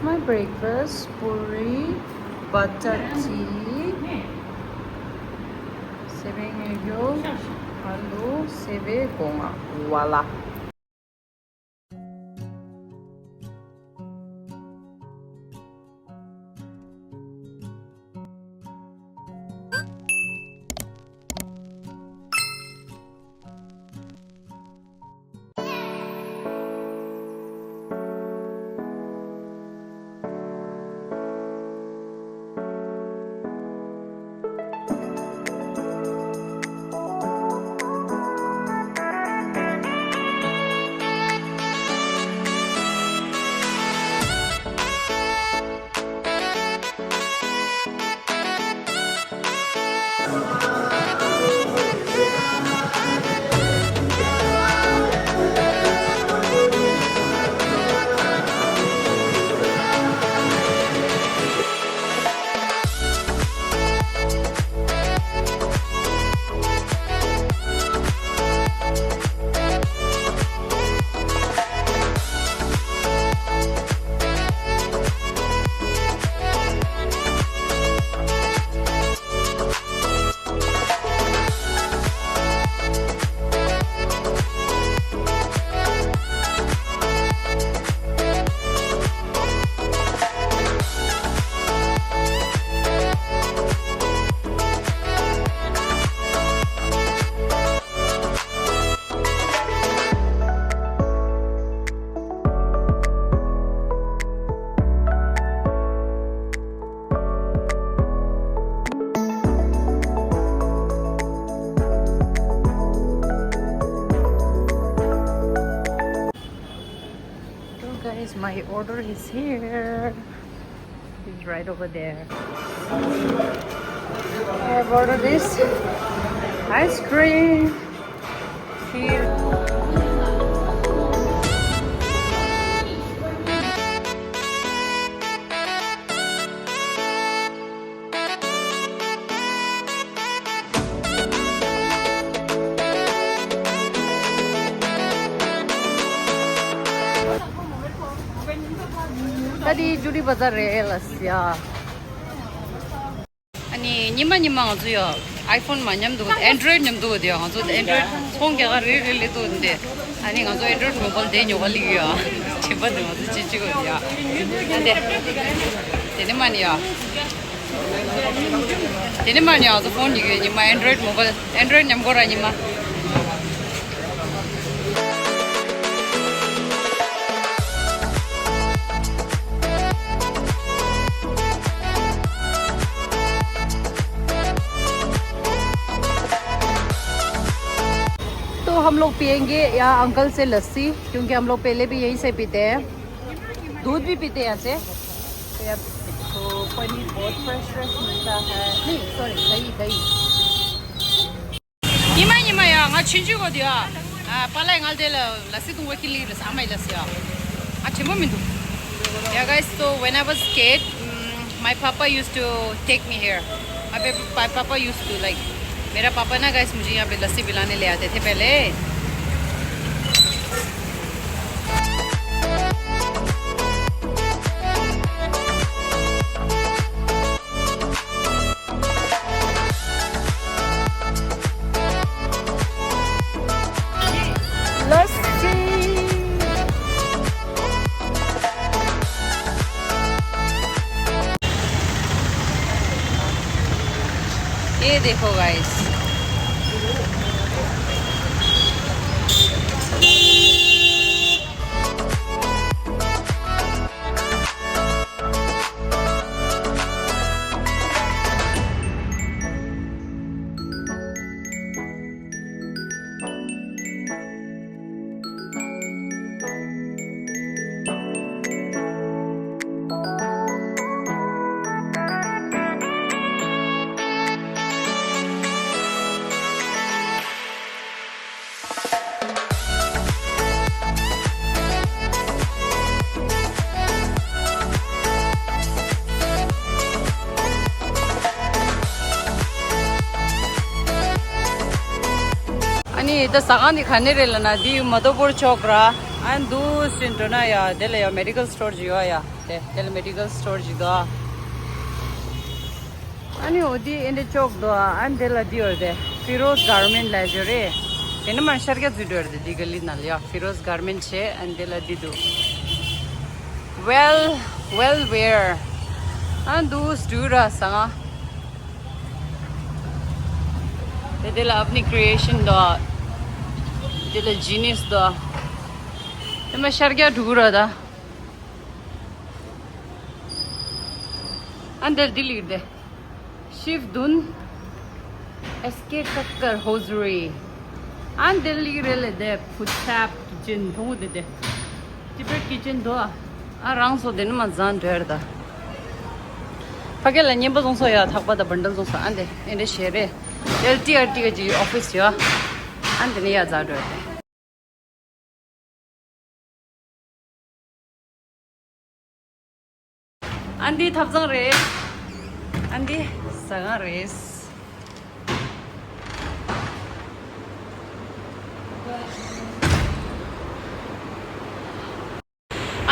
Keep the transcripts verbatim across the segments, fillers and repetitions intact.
My breakfast, puri, butter tea, seven egg yolk, aloo, sewe, gonga. Voila. So guys, my order is here. It's right over there. I have ordered this ice cream. Here. ད་དེ་ཇུ་ཌི་བ་ཛར་རེད་ལ་ཡ། ཨ་ནི་ཉི་མ་ཉི་མ་ང་ཚོ་ཡ་ཨའི་ཕོན་མ་མཉམ་འདུག་ཨན་ཌོ་རོ་ཡིཌ་མཉམ་འདུག་དེ་ང་ཚོ་ཨན་ཌོ་རོ་ཡིཌ་ཚོང་རྒྱག་ག་རེ་རེ་ལས་འདུག་འདི། ཨ་ནི་ང་ཚོ་ཨན་ཌོ་རོ་ཡིཌ་མོ་བཱལ་དེ་ཉོ་ག་སླེབས་ཡོད་ཨ། དྲན་པ་འདི་ང་ཚོ་ཅི་ཅི་གོ་ཡ། ཨ་འདི། དེ་ནི་མ་ནི་ཡ། དེ་ནི་མ་ནི་ང་ཚོ་ཕོན་ཉོ་གི་ཉི་མ་ཨན་ཌོ་རོ་ཡིཌ་མོ་བཱལ་ཨན་ཌོ་རོ་ཡིཌ་མཉམ་གོ་ར་ཉི་མ། तो हम लोग पियेंगे यहाँ अंकल से लस्सी, क्योंकि हम लोग पहले भी यहीं से पीते हैं। दूध भी पीते हैं यहाँ से। तो यार, तो पनीर बहुत फ्रेश फ्रेश मिलता है। नहीं, सॉरी, दही, दही। ཉི་མ་ཉི་མ་ཡ་ང་ཆུང་ཆུང་གོ་དེ་ཡ། ཨ་པཱ་ལགས་ང་དེ་ལ་ལ་སི་འཐུང་བ་ཁྱི་ལི་རེད་ཨ་མའི་ལ་སི་ཡ། ང་དྲན་པ་མི་འདུག Yeah guys, so when I was kid, mm, my papa used to take me here. My pa- my papa used to, like, मेरा पापा ना गाइस मुझे यहाँ पे लस्सी पिलाने ले आते थे पहले। लस्सी। ये देखो गाइस। ཨ་ནི་ད་ཟ་ཁང་འདི་ག་ནས་རེད་ལབ་ན་འདི་མ་དོ་པོར་ཅོག་ར། ཨ་འདུག་སེ་འགྲོ་ན་ཡ་དེ་ལ་ཡ་མེ་ཌི་ཀལ་སི་ཊོར་ཅིག་ཡོད་ཡ། དེ་དེ་ལ་མེ་ཌི་ཀལ་སི་ཊོར་ཅིག་འདུག་ཨ་ནི་འོ་དེ་ཨེ་འདྲ་ཅོག་འདུག་ཨ་ནི་དེ་ལ་འདི་ཡོད་རེད། ཕི་རོ་ཛི་གར་མེན་ཊི་ལབ་ཡོད་རེད། དེ་ནི་མར་ཤར་རྒྱག་འཛུལ་འགྲོ་ཡོད་རེད། འདི་ག་ལི་ནང་ལ་ཡ་ཕི་རོ་ཛི་གར་མེན་ཊི་བྱས། ཨ་ནི་དེ་ལ་འདི་འདུག Well, well wear. ཨ་འདུག་སེ་འདུག་ར་ཟ་ང་། དེ་དེ་ལ་ཨབ་ནི་ཀི་རི་ཨེ་ཤན་འདུག་དེ་ལ་ཇི་ནི་སི་འདུག་དེ་མར་ཤར་རྒྱག་འགྲོ་གི་ར་ད། ཨ་འདིར་འདི་ལིར་དེ། ཤིབ་དུན། ཨེས་ཀེ་ཐག་ཀར་ཧོ་ཟི་རི། ཨ་འདིར་ལིར་རེད་ལེ་དེ། ཕུ་ཚབ་ཀི་ཅན་མཐོང་དེ་དེ། ཏི་བེཊ་ཀི་ཅན་དོ། ཨ་རང་སོ་དེ་ནི་མ་ཛན་འདྲེར་ད། ཕ་གི་ལ་ཉན་པ་བཟུང་སོ་ཡ། ཐག་པ་དང་བན་ཌལ་བཟུང་སོ། ཨ་འདི་ཨེ་འདྲ་ཞེ་རེད། ཨེལ་ཊི་ཨར་ཊི་གི་ཨོ་ཕི་སི་ཡ། ཨ་འདི་ནི་ཡ་ཛ་འདྲེར་དེ། ཨ་འདི་ཐབ་ཚང་རེད། ཨ་འདི་ཟ་ཁང་རེད།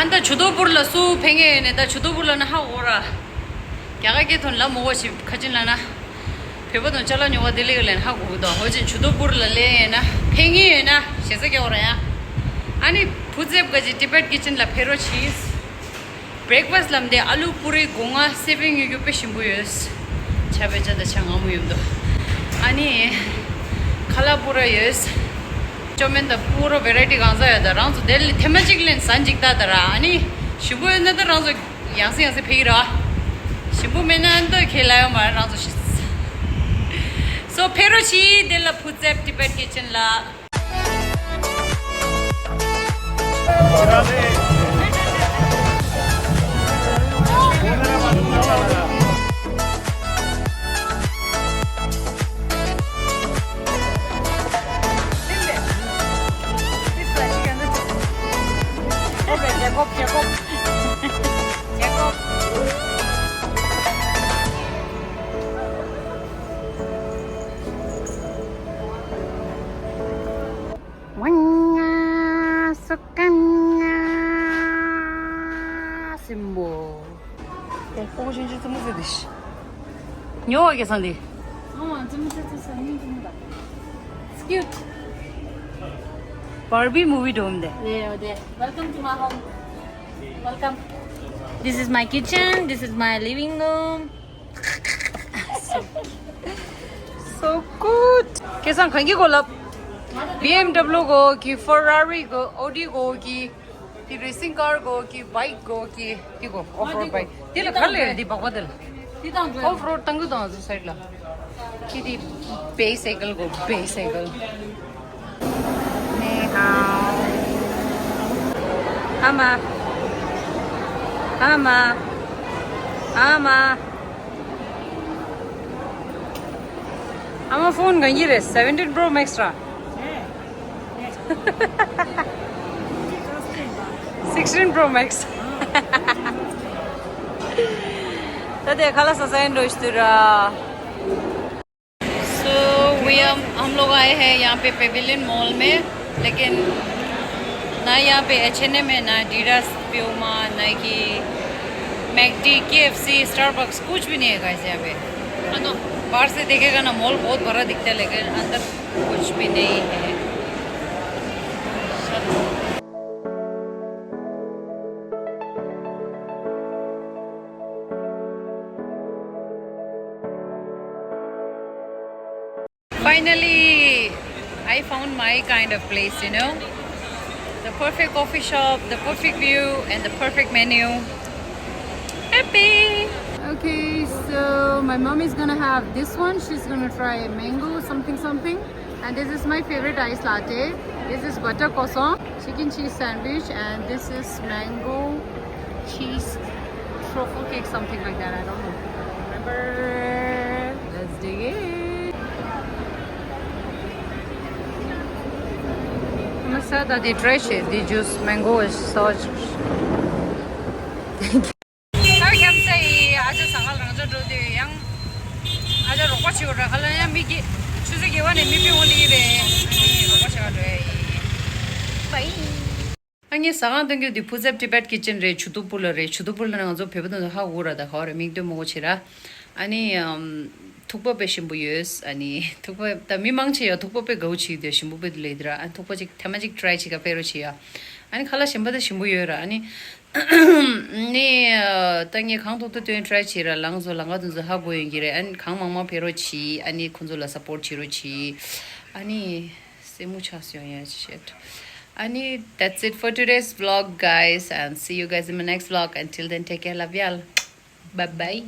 ཨ་ད་ཇུ་དོ་པུར་ལ་སུ་ཕེབས་མཁན་ཡོད་ནས། ད་ཇུ་དོ་པུར་ལ་ན་ཧ་གོ་ར། རྒྱ་གར་སྐད་ཐོན་ལ་མོ་གོ་ཞིག་ཁ་ཅིན་ལ་ན། བོད་པ་དང་ཅ་ལག་ཉོ་བ་དེ་ལེགས་ལེན་ཧ་གོ་གི་འདུག་འོ་ཅན་ཇུ་དོ་པུར་ལ་ལེན་ཡོད་ན། ཕེབས་མཁན་ཡོད་ན་ཞེ་ས་རྒྱག་ར་ཡ། ཨ་ནི་བུ་ཙེབ་ག་ཅི་ཏི་བེཊ་ཀི་ཅན་ལ་ཕེབས་རོགས་གྱིས། བྷི་རེག་ཕ་སི་ལམ་དེ་ཨ་ལུ་པུ་རི་སྒོ་ང་སེ་བན་ཉོ་རྒྱུ་དཔེ་ཞིམ་པོ་ཡོད། ཆ་བེ་ཅ་ད་ཆ་ང་མོ་ཡོད་འདུག་ཨ་ནི་ཁ་ལག་པུ་ར་ཡོད། ཅོ་མེན་ད་པུ་ར་བེ་རའི་ཊི་གང་ཟག་ཡོད། ད་རང་ཚོ་དེ་ལ་ཐེངས་མ་གཅིག་ལེན་ཟ་འཇིག་ད་ད་ར། ཨ་ནི་ཞིམ་པོ་ཡོད་ན་ད་རང་ཚོ་ཡང་སེ་ཡང་སེ་ཕེབས་ཀྱི་ར། ཞིམ་པོ་མེད་ན་འདི་ཁས་ལ་ཡོད་མ་རེད་རང་ཚོ་ཤི། སོ་ཕེབས་རོགས་གྱིས། དེ་ལ་བུ་ཙེབ་ཏི་བེཊ་ཀི་ཅན་ལ། སུ་ཀན་ང་སིམ་པོ། ཨེ་ཀོ་ཅན་ཅི་ཙི་མོ་ཙི་དི་ཤི། ཉོ་བ་གེ་སང་དི། It's cute. Barbie movie dome de. Yeah, yeah. Welcome to my home. Welcome. This is my kitchen. This is my living room. So good. ཁྱེད་ཚང་གང་གི་གོ་ལབ། བི་ཨེམ་ཌབ་ལུ་གོ་གི། ཕེ་ར་རི་གོ། ཨོ་ཌི་གོ་གི། དེ་རེ་སིང་ཀར་གོ་གི། བྷའིཀ་གོ་གི། དེ་གོ་ཨོཕ་རོཌ་བྷའིཀ། དེ་ལ་ག་ལེར་དེ་བག་པ་དེ་ལ། དེ་དང་འགྲོ། ཨོཕ་རོཌ་བཏང་གི་དང་ཟུ་སའིཌ་ལ། དེ་དེ་བྷའི་སའི་ཀལ་གོ། བྷའི་སའི་ཀལ། ནེ་ཧའོ། ཨ་མ། ཨ་མ། ཨ་མ། ཨ་མ་ཕོན་གང་གི་རེད། སེ་བེན་ཊིན་པྲོ་མེག་སི་ར། སིགས་ཊིན་པྲོ་མེག་སི། ད་དེ་ཁ་ལག་ཟ་ས་ཡིན་འགྲོ་ཞུ་དུས་ར། So we are, हम लोग आए हैं यहाँ पे पेविलियन मॉल में, लेकिन ना यहाँ पे एच एंड एम है, ना Adidas, Puma, Nike, McD, KFC, Starbucks, कुछ भी नहीं है गाइस यहाँ पे। है ना? बाहर से देखेगा ना, मॉल बहुत बड़ा दिखता है, लेकिन अंदर कुछ भी नहीं है। Finally, I found my kind of place, you know. The perfect coffee shop, the perfect view, and the perfect menu. Happy! Okay, so my mom is gonna have this one. She's gonna try mango something something. And this is my favorite ice latte. This is butter croissant, chicken cheese sandwich, and this is mango cheese truffle cake, something like that. I don't know. Remember? Let's dig in. I'm sad that they trash it. They just mango is such. ཨ་ཁམས་ཡི་ཨ་ཅག་ཟ་ཁང་རང་ཅག་འགྲོ་དུས་ཡང་ཨ་ཅག་རོགས་པ་བྱེད་དགོས་ར། ཁ་ལ་ཡང་མི་གི་ཆུ་ཚོད་བརྒྱད་པ་ནས་མི་ཕེབས་འོང་ལི་རེད། ཨ་ནི་རོགས་པ་བྱེད་ག་འགྲོ་ཡ་ཡིན། བའི། ཨ་ངས་ཟ་ཁང་སྟོན་རྒྱུ་དེ་ཕུ་ཛེབ་Tibet Kitchen རེད། ཆུ་ཐུག་པུར་ལ་རེད། ཆུ་ཐུག་པུར་ལ་ནི་ང་ཚོ་བོད་པ་དང་ཧ་གོ་ར། ད་ག་བ་རེད། མིང་སྟོན་མ་གོ་ཆེ་ར། ཨ་ནི་ཨམ། ཐུག་པ་དཔེ་ཞིམ་པོ་ཡོད། ཨ་ནི་ཐུག་པ་ད་མི་མང་ཆེ་ཡ་ཐུག་པ་དཔེ་དགའ་བོ་བྱེད་དེ། ཞིམ་པོ་དཔེ་དེ་ལས་དེ་ར། ཨ་ཐུག་པ་ཅིག་ཐེངས་མ་ཅིག་ཊི་རའི་བྱེད་ག་ཕེབས་རོགས་བྱེད་ཡ། ཨ་ནི་ཁ་ལག་གཞན་པ་ད་ཞིམ་པོ་ཡོད་ར། ཨ་ནི་ནི་ཨ། ད་ངས་གང་ཐུབ་ཐུབ་སྟོན་ཊི་རའི་བྱེད་ར། ལང་ཚོ་ལང་ཀ་དུ་ཚོ་ཧ་གོ་ཡོང་གི་རེད། ཨ་ནི་གང་མང་མང་ཕེབས་རོགས་གྱིས། ཨ་ནི་ཁོང་ཚོ་ལ་སཔོར་ཊི་བྱེད་རོགས་གྱིས། ཨ་ནི་སེམས་མུ་ཆགས་སོང་ཡ། ཤེཊ། ཨ་ནི་that's it for today's vlog, guys, and see you guys in my next vlog. Until then, take care. Love y'all. Bye bye.